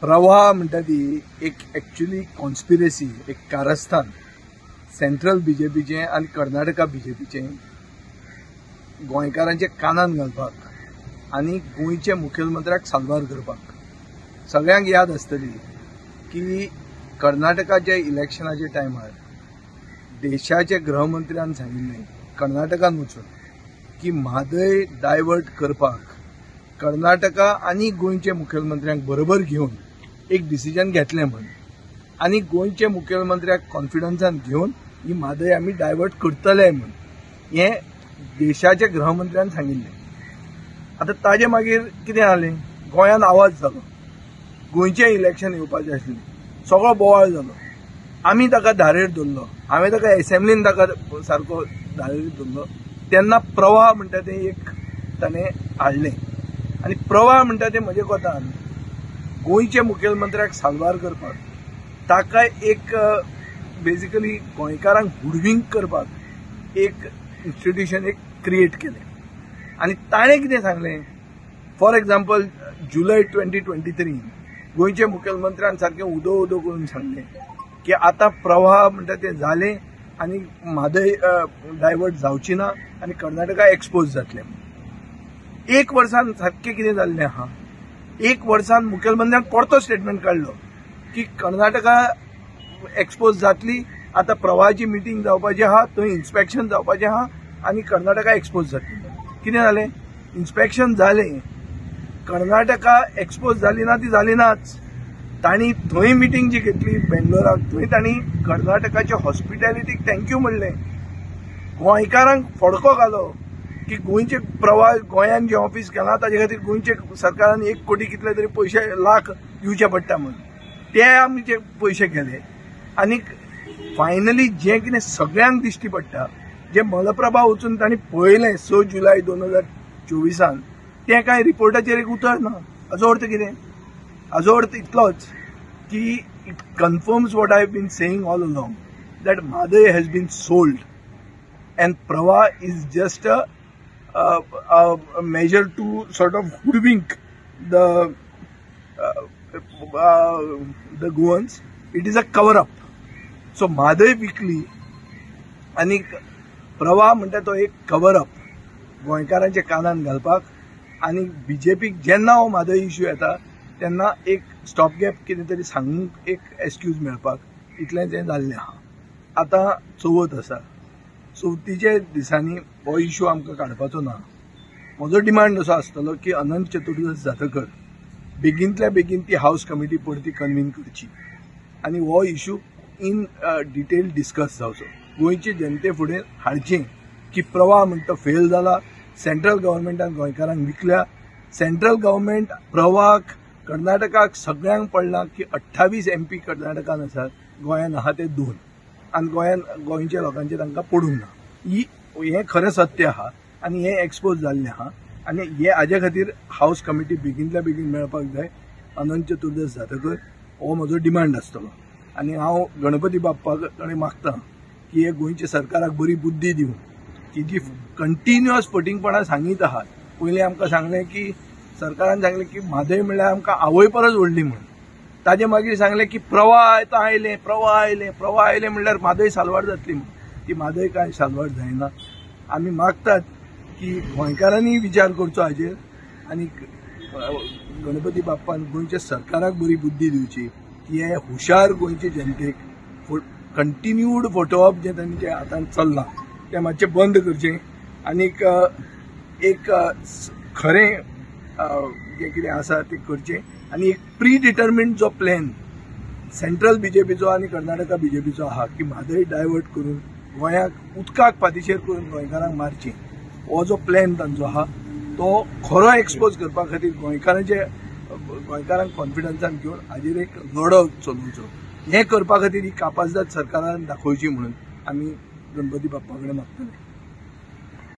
प्रवाह म्हणटा ती एक एक्चुअली कॉन्स्पिरसी, एक कारस्थान सेंट्रल बीजेपीचें आनी कर्नाटका बीजेपीचें गोंयकारांच्या कानान घालपाक आनी गोंयच्या मुखेलमंत्र्याक साल्वार करपाक. सगळ्यांक याद आसतली की कर्नाटकाच्या इलेक्शनाच्या टायमार देशाच्या गृहमंत्र्यान सांगिल्लें कर्नाटकान वचून की म्हादय डायवर्ट करपाक कर्नाटका आनी गोंयच्या मुखेलमंत्र्यांक बरोबर घेवन एक डिसिजन घेतलें म्हूण, आनी गोंयच्या मुखेलमंत्र्याक कॉन्फिडन्सान घेवन ही म्हादय आमी डायवर्ट करतले म्हूण हें देशाच्या गृहमंत्र्यान सांगिल्लें. आतां ताजे मागीर कितें जालें, गोंयांत आवाज जालो, गोंयचें इलेक्शन येवपाचें आसलें, सगळो बोवाळ जालो. आमी ताका धारेर धरलो, हांवें ताका एसेंब्लीन ताका सारको धारेर धरलो. तेन्ना प्रवाह म्हणटा तें एक ताणें हाडलें आनी प्रवाह म्हणटा तें म्हजे कोतान गोंयच्या मुखेलमंत्र्याक साल्वार करपाक, ताका एक बेजिकली गोंयकारांक हुडविंक करपाक एक इन्स्टिट्यूशन एक क्रिएट केलें. आनी ताणें कितें सांगलें, फॉर एग्जाम्पल जुलय 2023 गोंयच्या मुखेलमंत्र्यान सारकें उदो उदो करून सांगलें की आतां प्रवाह म्हणटा तें जालें आनी म्हादय डायवर्ट जावची ना आनी कर्नाटका एक्सपोज जातलें. एक वर्सान सारकें कितें जाल्लें आहा, एक वर्सान मुखेलमंत्र्यान परतो स्टेटमेंट काडलो की कर्नाटका एक्सपोज जातली, आतां प्रवाहाची मिटींग जावपाची आहा, थंय इन्स्पेक्शन जावपाचें आहा आनी कर्नाटका एक्सपोज जातली. कितें जालें, इन्स्पेक्शन जालें, कर्नाटका एक्सपोज जाली ना ती जाली नाच. तांणी थंय मिटींग जी घेतली बेंगलोराक, थंय तांणी कर्नाटकाच्या हॉस्पिटॅलिटीक thank you म्हणलें, गोंयकारांक फडको घालो की गोंयचे प्रवाह गोंयान जें ऑफीस केलां ताजे खातीर गोंयचे सरकारान 1 कोटी कितले तरी पयशे लाख दिवचे पडटा म्हूण, ते आमचे पयशे गेले. आनी फायनली जें कितें सगळ्यांक दिश्टी पडटा, जें मलप्रभा वचून तांणी पळयलें 6 जुलय 2024 तें कांय रिपोर्टाचेर एक उतर ना. हाजो अर्थ कितें, हाजो अर्थ इतलोच की it confirms what I have been saying all along that Mhadei has been sold and Pravah is just a measure to sort of hoodwink the Goans. It is a cover up. So Mhadei विकली आनी प्रवाह म्हणटा तो एक cover up गोंयकारांच्या कानान घालपाक आनी बीजेपीक जेन्ना हो म्हादय इश्यू येता तेन्ना एक स्टॉप गॅप कितें तरी सांगूंक एक एक्सक्यूज मेळपाक, इतलें तें जाल्लें आहा. आतां चवथ आसा, चवथीच्या दिसांनी हो इश्यू आमकां काडपाचो ना. म्हजो डिमांड असो आसतलो की अनंत चतुर्दश जातकर बेगीनतल्या बेगीन ती हावस कमिटी परती कन्वीन करची आनी हो इश्यू इन डिटेल डिस्कस जावचो. गोंयचे जनते फुडें हाडचें की प्रवाह म्हणटा फेल जाला, सेंट्रल गव्हर्मेंटान गोंयकारांक विकल्या, सेंट्रल गव्हर्मेंट प्रवाहाक कर्नाटकाक सगळ्यांक पडलां की 28 MP कर्नाटकान आसात, गोंयान आहा ते 2 आनी गोंयान गोंयच्या लोकांचें तांकां पडूंक ना. ही हें खरें सत्य आहा आनी हें एक्सपोज जाल्लें आहा आनी हे हाजे खातीर हावस कमिटी बेगीनतल्या बेगीन मेळपाक जाय अनंत चतुर्दश जातकर, हो म्हजो डिमांड आसतलो. आनी हांव गणपती बाप्पा कडेन मागता की हे गोंयच्या सरकाराक बरी बुद्धी दिवं की जी कंटिन्युअस फटींगपणां सांगीत आहात. पयलीं आमकां सांगलें की सरकारान सांगलें की म्हादय म्हणल्यार आमकां आवय परस व्हडली म्हूण, ताजे मागीर सांगलें की प्रवाह आतां आयलें, प्रवाह आयलें, प्रवाह आयलें म्हणल्यार म्हादय साल्वार जातली म्हूण. ती म्हादय कांय साल्वार जायना. आमी मागतात की गोंयकारांनी विचार करचो हाजेर आनी गणपती बाप्पान गोंयच्या सरकाराक बरी बुद्धी दिवची की हे हुशार गोंयचे जनतेक कंटिन्यूड फटोवप जें तांच्या हातान चल्लां तें मातशें बंद करचें आनीक एक खरें जें कितें आसा तें करचें आनी एक प्री डिटर्मिन्ड जो प्लॅन सेंट्रल बीजेपीचो आनी कर्नाटका बीजेपीचो आहा की म्हादय डायवर्ट करून गोंयाक उदकाक पातिशेर करून गोंयकारांक मारचें, हो जो प्लॅन तांचो आहा तो खरो एक्सपोज करपा खातीर गोंयकारांक कॉन्फिडन्सान घेवन हाजेर एक लढो चलोवचो. हें करपा खातीर ही कापाजदाद सरकारान दाखोवची म्हणून आमी गणपती बाप्पा कडेन मागतले.